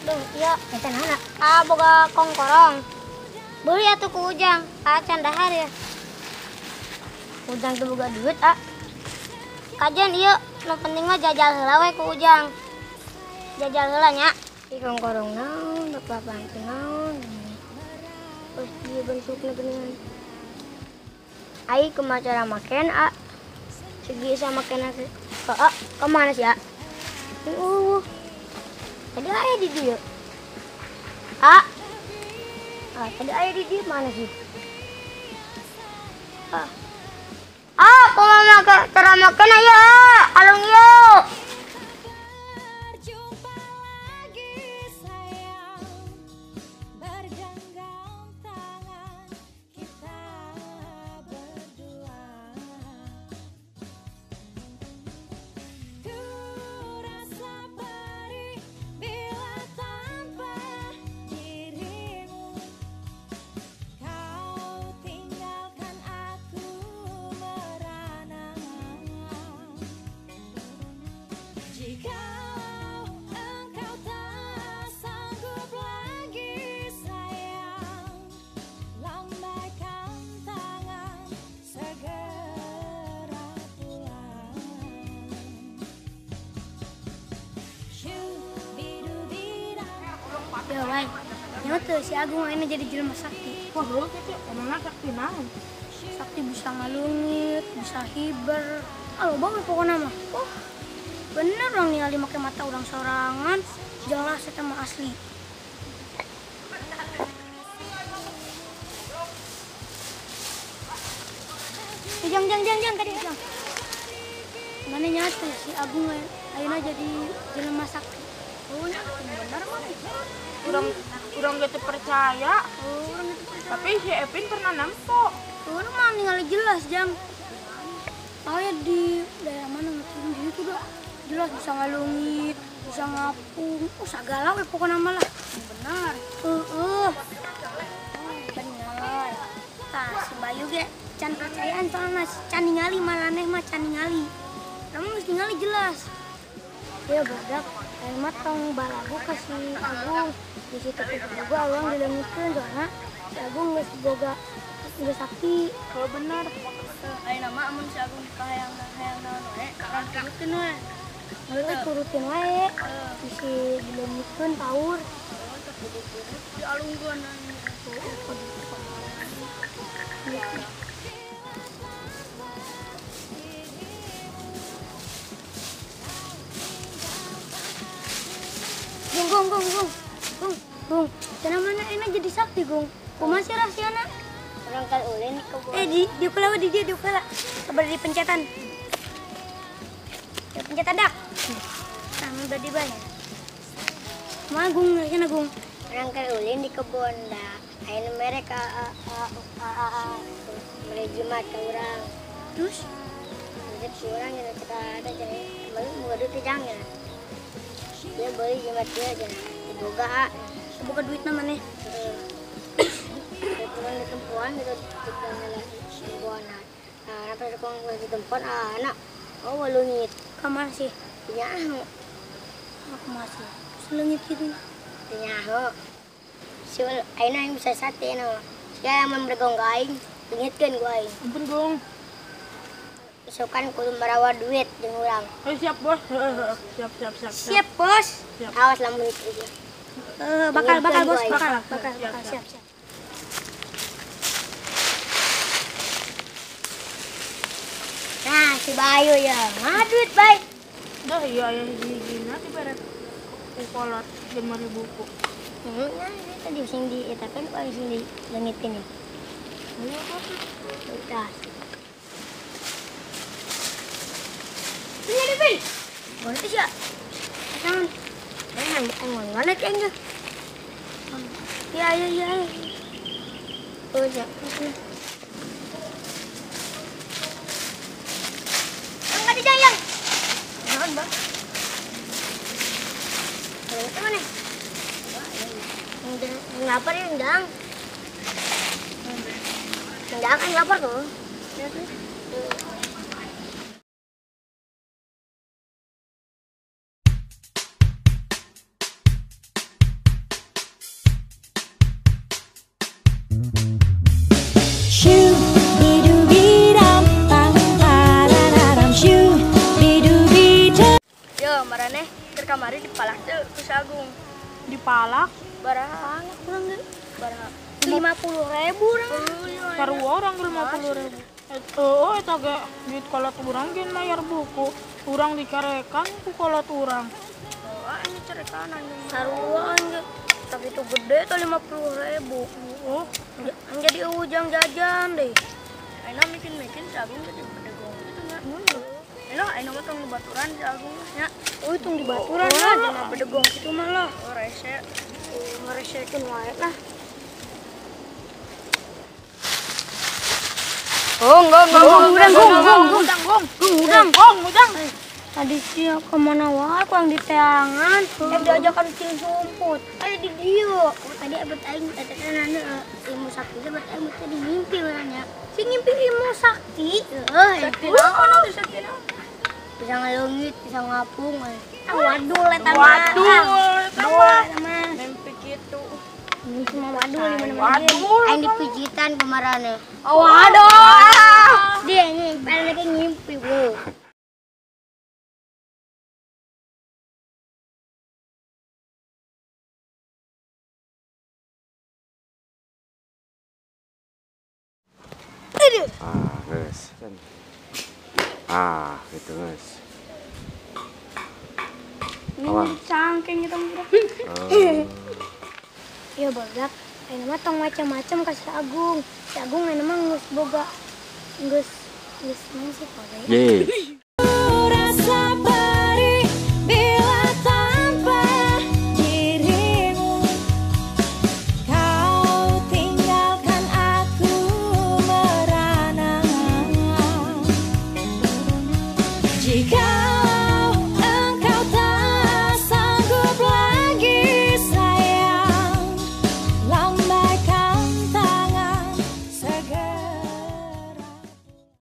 Duh, iya, eta naon? Ah, boga kongkorong. Beuli atuh ku Ujang, ah can dahar ya. Ujang teu boga duit, ah. Kajian ieu, nu penting mah jajal heula we ku Ujang. Jajal heula nya. Ih kongkorong naon, bapak bantu naon. Terus dia bentukna geuningan. Ai kumaha cara maken, ah? Segi sama kena ah, kemana sih, ah? Tadi aya di dieu. Ah. Ah, tadi aya di dieu mana sih? Ah. Ah, kumaha cara maken aya, alung ieu. Nyawa si Agung akhirnya jadi jelema sakti. Wah, heuh kitu emangna sakti naon? Sakti bisa ngalungit, bisa hiber. Ah, loba we pokona mah. Oh, bener orang ningali make mata urang sorangan, jelas eta mah asli. Jang jang jang jang kadieu jang. Mana nyata si Agung ayeuna jadi jelema sakti. Oh, bener mah. Urang gitu percaya. Oh, urang gitu percaya. Tapi si Epin pernah nempo. Urang mah ningali jelas, Jang. Aya di daerah mana ngerti di situ dah. Jelas bisa ngalungit, bisa ngapung. Oh, sagala we pokona mah lah. Benar. Heeh. Bener. Tah si Bayu ge can percayaan soalna can ningali maraneh mah can ningali. Namun geus ningali jelas. Ya badak, aing mah tong balagu ka si Agung. Di situ juga urang dileungitkeun soalna si Agung geus boga geus sakti. Kalau bener. Ayeuna mah amun si Agung kahayang hayang naon wae, urang turutin we. Heueuh turutin wae. Bisi dileungitkeun paur. Dialungkeun. Gung, gung, gung, gung, gung, gung. Cenah mana enak jadi sakti, gung. Kumaha sih rahasiana? Urang kali ulin ke bawah. Eh, di kula di dia di kula. Kabar di pencetan. Di pencetan dak. Sama berarti banyak. Kumaha gung rahasiana, gung? Urang kali ulin di kebon dah. Ayeuna mereka mere jimat ka urang. Terus? Terus si urang cenah cek ada cenah. Boga duit jang cenah. Dia beli jimat dia cenah. Diboga. Boga duit na maneh. Heeh. Kurang di tempuan gitu, tempuan. Nah, apa kurang di tempuan, anak. Oh, leungit. Kamar sih. Nyaho. Aku masih. Leungit gitu. Nyaho. Si ayeuna aing bisa sate na. Sia mun bergong ka aing, leungitkeun ku aing. Ampun, Gong. Isokan kudu marawa duit jeung urang. Eh, siap, Bos. Siap, siap, siap. Siap, Bos. Siap. Awas lamun itu. Bakal, bakal, Bos. Bakal, bakal, bakal, siap, siap. Nah, si Bayu ya, ngaduit baik. Dah iya aya hiji-hijina dibere ku kolot 5.000 ku. Nah, ini tadi sing di eta kan paling sing dileungitkeun ya. Ayo, Bos. Udah. Ini Pin. Boleh sih ya? Tangan. Tangan, tangan mana kayaknya? Ya, ya, ya. Oh, ya. Angkat aja, Yang. Naon, Bang? Kalau itu mana? Yang lapar ya, ndang. Ndang kan lapar tuh. Kamari dipalak teu ku si Agung. Dipalak? Baraha. Palak urang ge. Baraha. 50.000 urang. Sarua urang ge 50.000. Oh, eta ge duit kolot urang ge mayar buku. Urang dicarekan ku kolot urang. Oh, ini carekan anjing. Sarua anjing. Tapi itu gede tuh 50.000. Oh, jadi ujang jajan deh. Aina mikin-mikin si Agung jadi bedegong gitu nya. Aina aina mah tong dibaturan si Agung nya. Oh, tong dibaturan lah, jangan bedegong gitu mah lah. Oh, rese. Ngeresekeun wae lah. Gong gong gong gong gong gong gong gong gong gong. Tadi sih kemana wae kurang di teangan, diajakan cing sumput. Ayo di dieu. Oh, tadi abet aing eta teh nanya ilmu sakti teh berarti aing teh ngimpi nanya. Si ngimpi ilmu sakti? Heeh. Sakti naon tuh sakti naon? Bisa ngaleungit, bisa ngapung. Ah wadul eta mah. Wadul eta mah. Mimpi kitu. Mimpi mah wadul di mana-mana. Aing dipijitan kemarin. Oh, waduh. Dia ini pengen ngimpi, Bu. Ah, guys. Ah, gitu guys. Ini cangkeng itu bro. Ya badak, ayeuna mah tong macam-macam ka si Agung. Si Agung ayeuna mah geus boga geus geus naon sih kode. Ye.